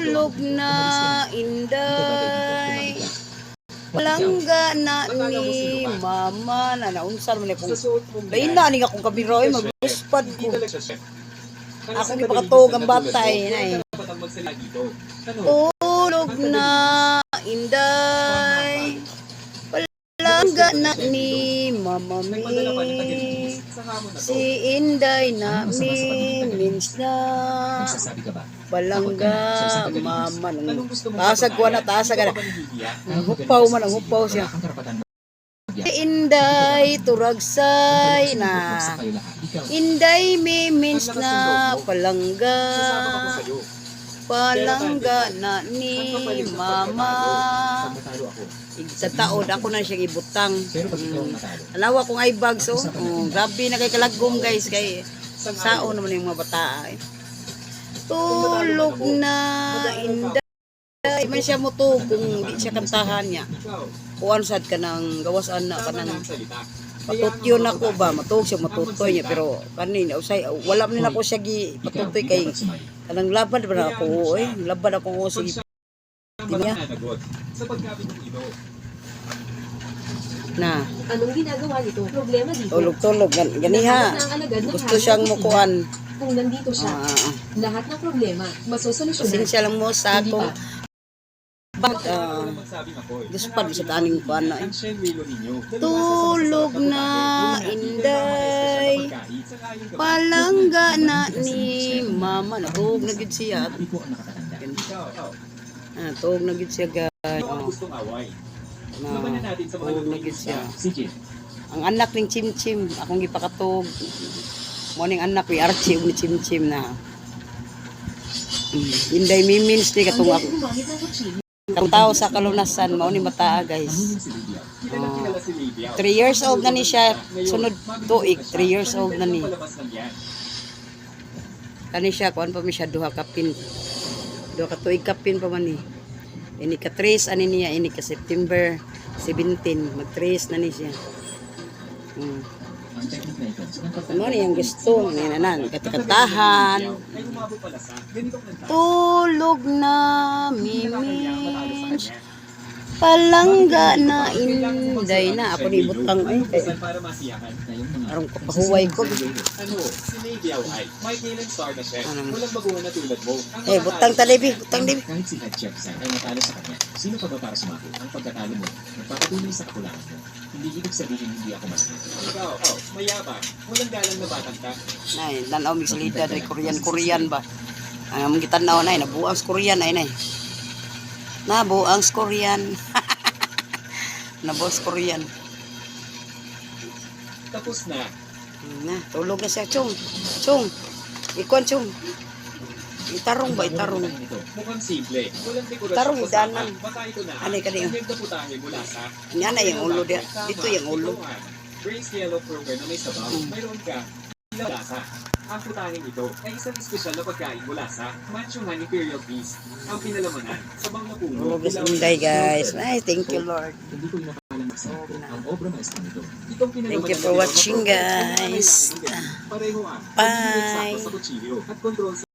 Tulog na, Inday. Palangga na ni Mama na naunsa man ni kung Sa suot mong lain yan, na ni akong kamera oy, hindi ka chef. magluspad Hindi ko. talaga siya chef. Ang Akong isang gipakatuog ang taga-linis na tulad batay mo, na eh. walang karapatang magsalita dito. Ano? Tulog na, Inday. Palangga na ni Mama mi. Nagpadala pa ng taga-linis sa hamon na to. Si Inday na Anong masama sa pagiging mimins na. Nagsasabi ka ba? Palangga, Mama. Anong Nung gusto mong Tasag ko na, patunayan? tasag Hindi na. ka ba nahihiya? Ang hupaw man, ang hupaw siya. Wala kang karapatan Si Inday, turagsay na. Sa kayo lahat. Ikaw, Inday mimins Ang lakas na ng loob mo. palangga. Sasama ako sa'yo. Palangga na ni Ang kapalit ng Mama. pag natalo ako, Sa taod, ako na siyang ibutang. pero pag ikaw ang natalo, Alawa kong eye bags, oh. Oh, grabe na kay kalagom, guys. Kay Sang-ayon. sao naman yung mga bata, eh. Tulog na, Inday. Man siya mo to kung di siya kantahan niya. Ikaw, Kuan sad ka ng gawasan na tama kanang na ang salita. patutyo na ko ba, matuog siya matutoy niya, pero kanin usay wala man nako siya gi ikaw, patutoy hindi kay dapat sumali. kanang laban ba na ako, oy, laban ako Pag sige siya ang niya. mananagot sa pagkabit ng ito. Na. Anong ginagawa nito? Problema dito. Tulog-tulog ganiha. Nakalat na ang alagad ng Gusto hari siyang ng kusina. mukuan. Kung nandito siya, lahat ng problema masosolusyonan. Pasensya lang mo sa Hindi akong ba? bag. Ako lang magsabi, Makoy. Gusto pa sa taning kuan na, eh. Ang Shen Wilo ninyo. Dalawasa sa Tulog masasarap na na, putahe. Gawin natin Inday. kailangan espesyal na pagkain. Sang-ayon ka ba? Palangga na ni Mama, natuog na gid siya. Hindi ko ang nakatanda. Ikaw, ikaw. Ah, tuog na gid siya, guys. Ano ang Oh, gustong away? na, Labanan natin sa mga tuog na lutuing gid siya. isda. Sige, Ang anak ning Chimchim, akong gipakatug. Mo ning anak ni Archie ug ni Chimchim na. Inday mimins ni Ang katong galing ako. gumamit ng kutsilyo. Katong tao sa kalunasan mao ni mataa, guys. tanungin si Lydia. Kilalang Oh. kilala si Libiao. 3 years old na ni siya, Ngayon, sunod mabilis tuig, na siya. 3 years old na ni. Palibad ng palabas lang yan. Kani siya kuan pa mi siya duha ka pin. Duha ka tuig kapin pa man ni. Ini ka 3 ani niya, ini ka September 17, mag 3 na ni siya. Ang technique na ito ng Ano ni ang gusto ni nanan katakantahan. Ay umabot pala sa ganitong kanta. Tulog na, Hindi nakakaya matalo sa mimins. kanya. Palangga na, Inday na. Ako ni butang ay. Anong kusal para masiyahan? Ngayong mga Aron ko pahuway ko. Ano, si Libiao ay may Kailan star na chef. Ano? Walang baguhan na tulad mo. Ang Eh, butang talibi, butang dibi. Kahit si head chef Zach ay natalo sa kanya, sino ka ba para sumako? Ang pagkatalo mo, nagpapatuloy sa kakulangan mo. Hindi ibig sabihin hindi ako mas Ikaw, oh, mayabang. Walang galang na batang ka. Nay, tanaw mig salida diri Korean Korean ba. Ang among gitanaw nay nabuang sa Korean ay nay. Nabuang sa Korean. Nabuang sa Korean. Tapos na. Na, tulog na siya, Chong. Chong. Ikuan, Chong. Itarong ba, itarong. Ito, Mukhang simple. Walang dekorasyon Tarong, o saka. idanan. Baka ito na. Anay ka niyo. Ang na putahe mula sa Nga na yung ulo diya. Tama, Dito yung ulo. ikaw ang Braised yellow croaker na may sabaw. Mayroon ka. Ilaw lasa. Ang putaheng ito ay isang espesyal na pagkain mula sa Manchuhan Imperial Feast. Ang pinalamanan sa bang na puno. Tulog na si ilaw Inday, ng guys. croaker. Ay, thank you, Lord. Hindi ko inakalang magsarap ko ang obra maestra nito. Itong pinalamanan Thank you ng for dilaw na watching, croaker ay guys. nangangailangan ng gabi. Pareho ang Bye. pagiging eksakto sa kutsilyo at kontrol sa